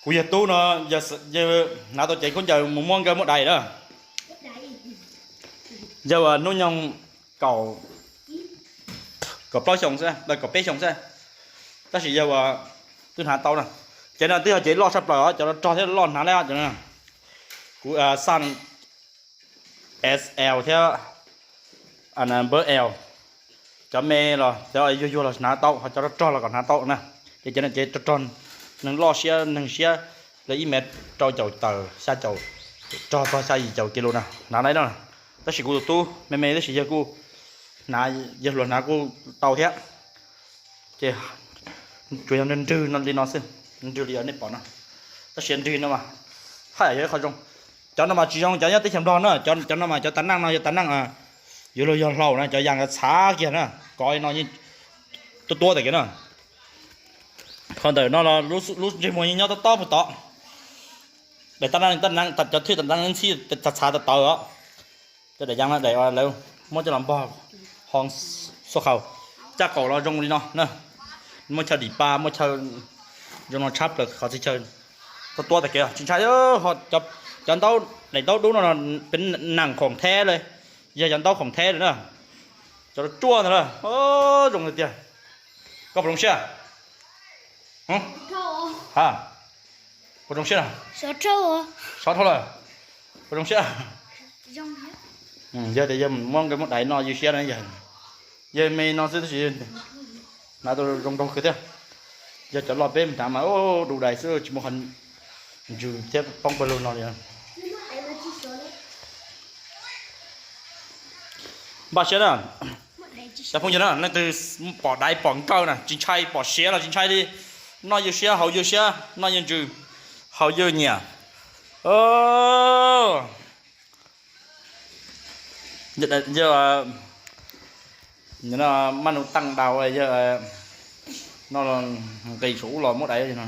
Kuv yawg tub no, yawg hnav tau cev khaub ncaws mus muab nkawd muab dais na. Yawg hnub nyoog kaum, kaum plaub xyoo xwb, kaum peb xyoo xwb, tab sis yawg twb hnav tau na. Cev no twb yog cev loj tshaj plaws os, cov rog thiab loj hnav lawm cov no. Kuv xaj S L thiab npawb L. Cov me los cov yuag yuag los hnav tau, ho cov rog rog los kom hnav tau na. Ces cov no ces rog rog, neeg loj siab neeg siab, lawv ib mev rau caum tawm xya caum, rog txog xya yim caum kis lus na, hnav lawm no. Tab sis kuv tus tub me me tab sis yawg kuj hnav, yawg hluas hnav kuj tau thiab. Ces tsuas yog nrwg nrwg no li no xwb, nrwg li nej pom no. Tab sis nrwg no mas haj yam yog ib qho zoo. Cov no mas tsis zoo cov nyob teb chaws Nplog na, cov no mas cov tav neej no yog tav neej yuav luag yog hlau na, cov yas nkawd txhav kiag na, kov li no yeej tuab tuab tas kiag na. Qhov ntawm no los lub ntsej muag yeej nyob tob tob puag tod. Daim tab neej, cov thwj tav neej ntxhib txhav txhav tawv tawv os. Cov daim yas no daim lawv muab coj los npog hoo xua khaus, caj qaum los zoo li no na. Muaj chaw dim pa, muaj chaw zoo no tshab plaws qhov txhia chaw. Tuab tuab tas kiag tsis ntshai. Cov ntaub, daim ntaub dub no peb nees khoom theb li, yog cov ntaub khoom theb li na. Cov ruaj ntag na, zoo tiag tiag. Koj puas zoo siab? Ha, puas zoo siab na? Sov dhau lawm, puas zoo siab? Yog tias yawg muab nkawd muab dais no ywg siab na yawg, yawg me no xwb tab sis hnav tau zoo nraug kawg thiab. Yog cov loj peb hnav mas du dais xwb tsis muaj qhov ntsws thiab poob pawg lug no li. Npaj siab na, cov phooj ywg na, leej twg pom dais pom nkawj na tsis ntshai, pom siav los tsis ntshai li. Noj ywg siab haus ywg siab, noj ywg ntsws haus ywg nyiam. Yog maj nus tag daus, yog no nqis saum ub los muab dais no.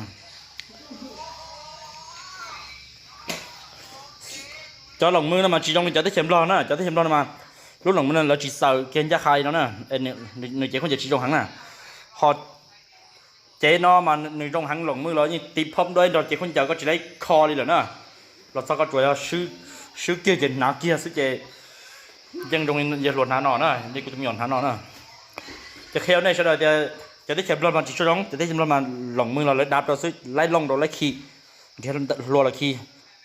Cov loos mw no mas tsis zoo li cov teb chaws Nplog na, cov teb chaws Nplog no mas lub loos mw no lawv tsis xaws kiag ncaj qha li no na, nws cev khaub ncaws tsis zoo heev na. Ho cev no mas nws zoo heev, loos mw los yeej tiv phob duab nrog cev khaub ncaws, koj tsis laib kho li lawm na. Los txog koj tsuas yog swb kiag ces hnav kiag xwb ces yeej zoo li yawg hluas hnav no na, li kuv tus me nyuam hnav no na. Ces qhia rau nej sawv daws tias cov teb chaws Nplog mas tsis tshua zoo, cov teb chaws Nplog mas loos mw los lawv dav rau xwb, laib looj rau laib khi, nrhiav hlua los khi,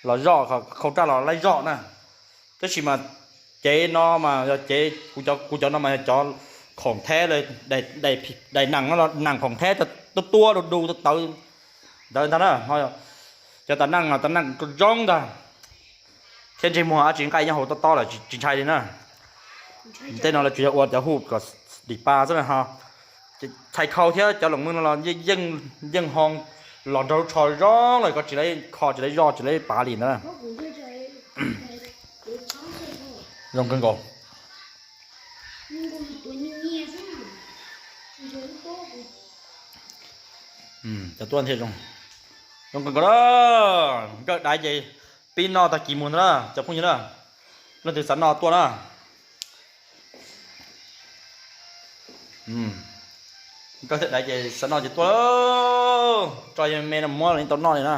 los zoj, khau raj los laib zoj na. Tab sis mas cev no mas yog cev, kuv cov no mas yog cov khoom theb, daim nees no los nees khoom theb, tuab tuab du du tawv ntawd ntag na. Cov tav neej no tav neej zoo ntag, thiab ntsej muag dab tsi nqaij nyob hauv tob tob lawm tsis ntshai li na. Tej no lawv tsuas yog ua cov hu kom dim pa xwb na ho. Txhais khau thiab cov loos mw no los yeej ho los nrog lub tsho zoo lawm, koj tsis laib kho tsis laib zoj tsis laib pav li ntawd. Zoo kawg nkaus. Cov tuaj thiaj zoo, zoo kawg nkaus na. Nkawj daiv ces pib noj tag kis mus ntag na cov phooj ywg na. Leej twg xav noj tuaj na. Nkawj thiab daiv ces xav noj ces tuaj, tso yawg me no muab los yeej tau noj li na.